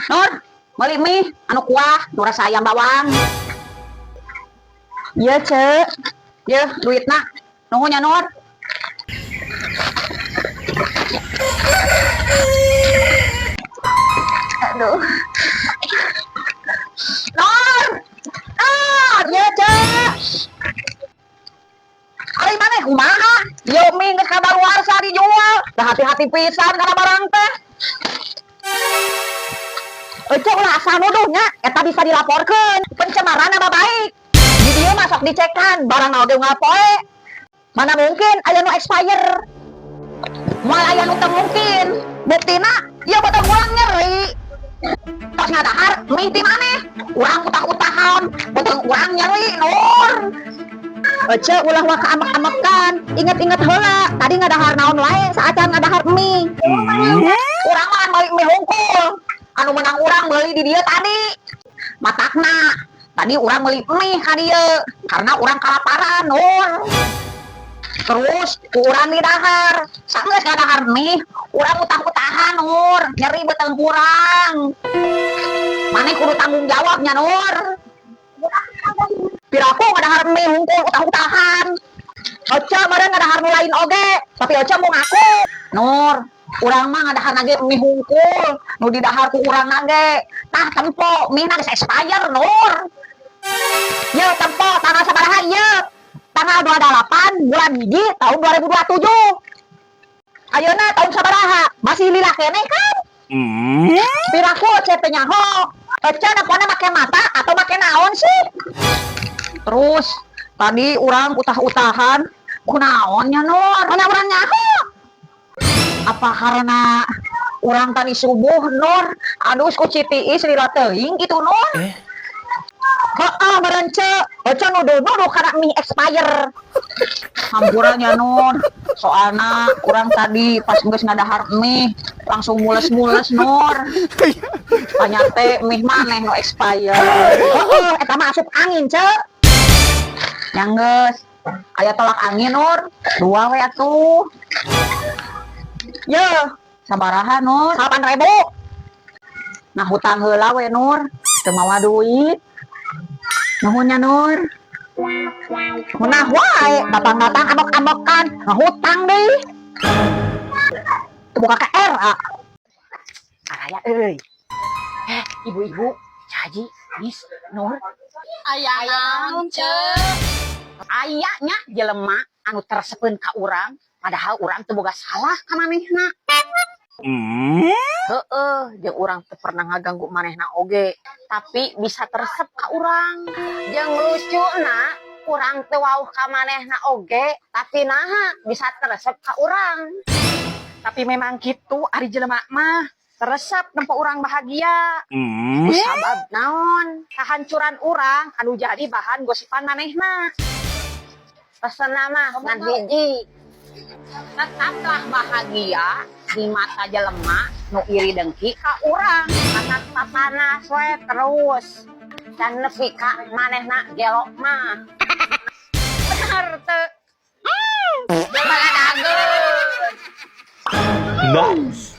Nur, meuli mie anu kuah, nu rasa ayam bawang. Iya, Cek. Ye, duitna. Nuhun ya, Nur. Aduh. Nur! Nur, ya, Cek. Ari maneh kumaha? Ieu mie geus kadaluarsa dijual. Teu hati-hati pisan kana barang teh. Ece ulah asal nuduh nya, eta bisa dilaporkeun. Pencemaran nama baik. Di dieu mah sok dicekan, barang oge unggal poe. Mana mungkin aya nu expire. Moal aya nu teu mungkin. Buktina ieu beuteung urang nyeri. Tos ngadahar mie ti maneh. Urang utah-utahan, beuteung urang nyeri, Nur. Ece ulah waka amek-amekan, inget-inget heula, tadi ngadahar naon wae saacan ngadahar mie. Urang mah meuli mie hungkul. Anu menang urang meuli di dieu tadi. Matakna tadi urang meuli mie ka dieu karena urang kalaparan, Nur. Terus ku urang didahar. Sanggeus ngadahar mie, urang utah-utahan, Nur. Nyeri beuteung urang. Maneh kudu tanggung jawabnya, Nur. Piraku ngadahar mie hungkul utah-utahan. Oce meureun ngadahar nu lain oge, tapi Oce mau ngaku. Nur, urang mah ngadahar ge mie hungkul, nu didahar ku urang ge. Tah tempo, mie na geus expire, Nur. Ye, tempo tanggal sabaraha ieu? Tanggal 28 bulan 1 tahun 2027. Ayeuna tahun sabaraha? Masih lila keneh kan? Piraku Oce teh nyaho. Oce nempona make mata atau make naon sih? Terus tadi urang utah-utahan kunaon nya, Nur? Mana urang nyaho? Apa karena urang tadi subuh, Nur? Aduh, ku citiis lila teuing gitu, Nur. Eh? Heeh, meureun ce. Oce nuduh-nuduh karena mie expire. Hampura nya, Nur. Soalna urang tadi pas geus ngadahar mie langsung mules-mules, Nur. Tanya teh mie maneh nu expire. Heeh, eta mah asup angin, ce. Yang geus aya Tolak Angin, Nur. Dua we atuh. Ye, sabaraha, Nur? 8.000. Nah, hutang heula we, Nur. Teu mawa duit. Nuhun nya, Nur. Ngeunah wae, datang-datang ambek-ambekan, ngahutang deui. Teu boga KRA. Araya euy. Eh, ibu-ibu, Caji, Nis, Nur. Aya naon, Cek? Aya nya jelema anu teu resepeun ka urang, padahal urang teu boga salah ka manehna. Heeh, jeung urang teu pernah ngaganggu manehna oge, tapi bisa teu resep ka urang. Jeung lucuna urang teu wawuh ka manehna oge, tapi naha bisa teu resep ka urang. Tapi memang gitu ari jelema mah, teu resep nempo urang bahagia. Sabab naon? Kehancuran urang anu jadi bahan gosipan manehna. Pesenna mah ngan hiji. Tetaplah bahagia di mata jelema nu iri dengki ka urang. Matak papanas we terus. Dan nepi ka manehna gelo mah. Bener teu? Baladageun. Nice.